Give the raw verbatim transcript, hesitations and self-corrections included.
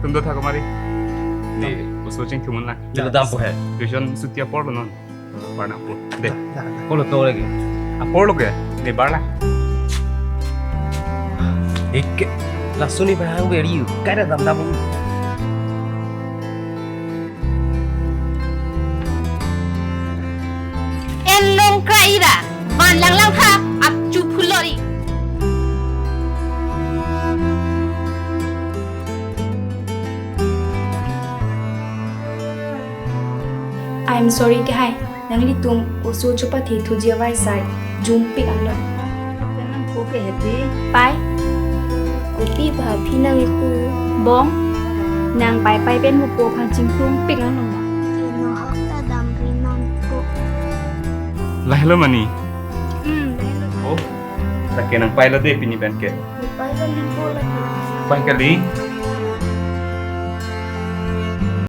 Tum do tha ko mari. Ne, oso chingthum un lang. Chalo dampo he. Tuition suti apor lo non. Bar nangpo. De. Dah, dah. Kolo to lagi. Apor lo ke? Ne bar lang. Ikke. Lason ne bahang beri. Kada dam dam. En long kra ira, van lang lang tha, ap chu phulori. I'm sorry kehai, nanglitum oso chopathe thuji avarsai, jumpik anlo. Pai. Kopi ba phi nang ipu. Bong. Nang pai pai pen mupo phang chingtumpik anlo. Ino hok ta damri nangpo. Lahelo mani. Hmm, lahelo. Oh. Lake nangpailo de pini pen ke. Pai pen mupo lagi. Pai kali.